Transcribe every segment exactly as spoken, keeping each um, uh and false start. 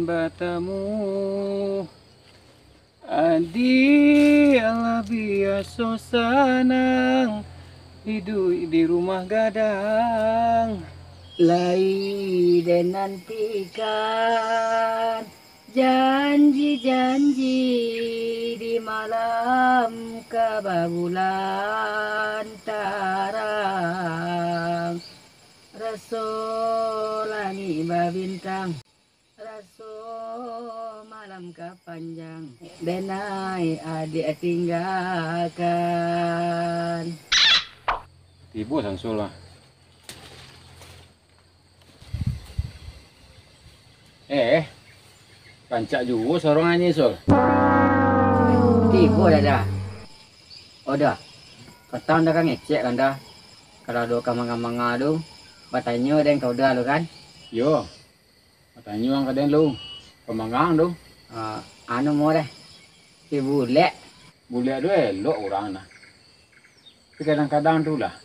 batamu. Adiak lah biaso sanang, iduik di rumah gadang. Lai den nantikan janji-janji di malam ka babulan tarang. Raso langik babintang, raso malam ka panjang, denai adiak tinggakan. Tibo Samsul mah. Eh, rancak juo sorongannyo, Sul. Tibo, Dah. Oh, Dah. Patang Dah ka ngecek kan, Dah. Kalau ado ka manga-manga tu, batanyo den ka Uda tu kan? Yo. Batanyo ang ka den lu. Ka manga tu. Ah, anu mo deh. Si Bulek. Bulek tu elok urang nah. Tapi kadang-kadang tu lah,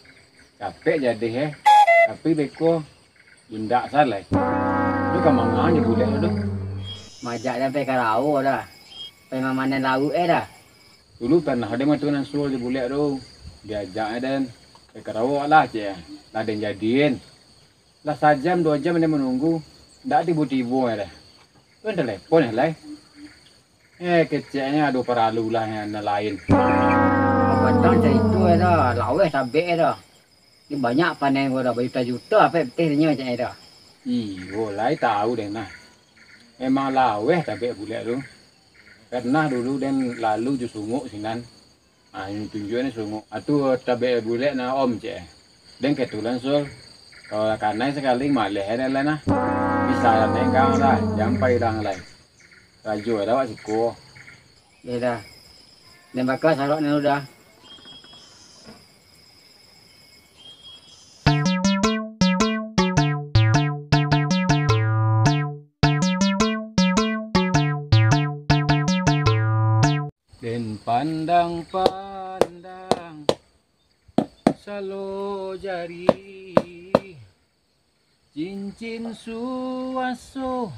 capek jadih, eh. Tapi beko indak salai. Tu ka manga jo Bulek tu? Majak den pai ka rawo, Dah. Pai mamanen lauak, eh, Dah. Dulu pernah den matuan ansua jo Bulek tu. Diajak, eh, den. Pai ka rawo lah, cek. Lah den jadian. Lah sajam duo jam den manunggu. Ndak tibo-tibo, eh, Dah. Tu telepon, eh, lai. Eh, keceknyo ado paralu lah nan lain. Patang carito, eh, Dah. Laweh tabek, eh, Dah. Ni banyak panen ko, Dah. Bajuta-juta dapek pitih dinyo, cek, eh, Dah. Iyo, lai tau den nah. Memang laweh tabek Bulek tu. Pernah dulu den lalu jo sunguk sinan. Ah, ini tunjuak ni sunguk. Ah, tu tabek Bulek nah, Om, cek. Den ketulan, Sul. Kalau lah kanai sakali, maleh den lah nah. Bisa lah nenggang lah, jampai dah lai. Rajo dah awak siko. Yo dah. Den baka sarok ni Uda. Den pandang-pandang salo jari, cincin suaso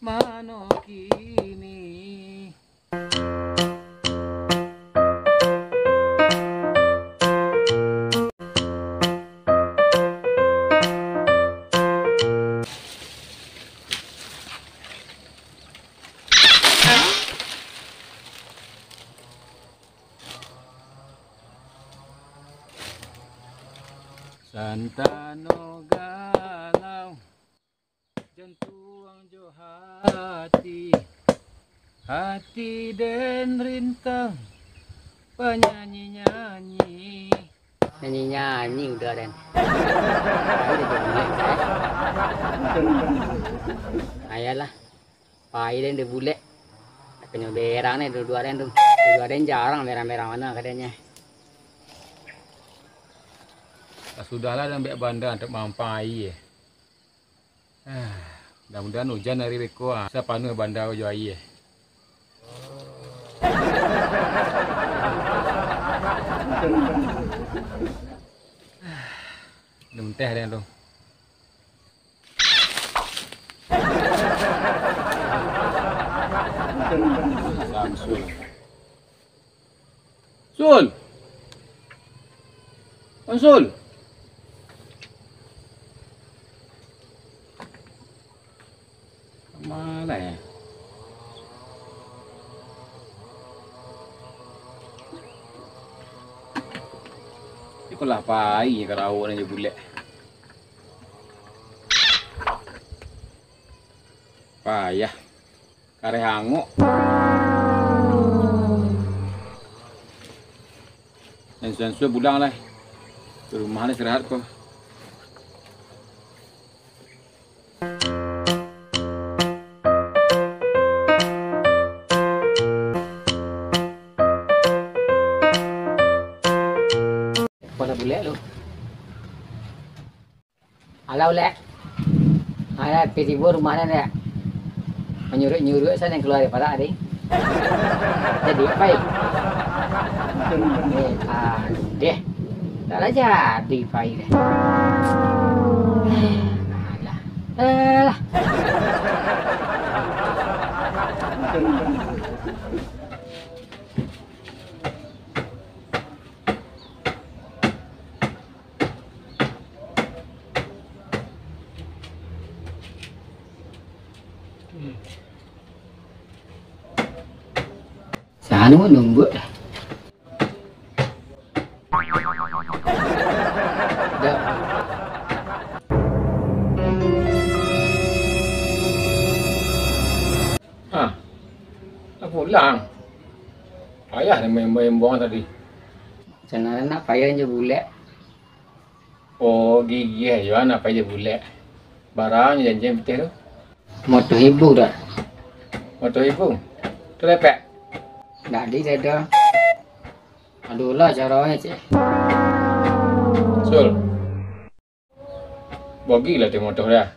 mano kini. Santano galau jantuang jo hati, hati den rintang banyanyi-nyanyi. Nyanyi-nyanyi Uda den. Ayolah. Pai den di Bulek. Kanyo berang ni duo-duo den tu. Duo-duo den jarang berang-berang mano kadannyo. Lah sudahlah den ambek banda untuak mampang aia. Ah, mudah-mudahan ujan ari beko, ah, bisa panuah banda jo aia. Muntah den tu. Samsul. Sul! Sul! Kama lai? Iko lah pai ka rawo nan jo Bulek. Payah. Kareh angok. Ansua-ansua pulang lah. Ka rumah lah istirahat ko. Kepala bulek tu. Alah, Ulek. Alah, tibo rumah den, Lek. Manyuruak-nyuruak sajo kalua dari parak tadi. Jadi, pai. Eh, ah, deh. Tak lah jadi, pai deh. Alah. Alah. Sano nunggu lah. Dah. Ah, lah pulang. Payah deh main-main buang tadi. Macam mana nak payah je bulek. Oh, gigih jo anak pai jo bulek. Barang janji pitih tu. Moto ibu dah. Moto ibu. Tu lepek. Dah di dah. Aduh lah caranya cek. Sul. Bogi lah tu moto dah.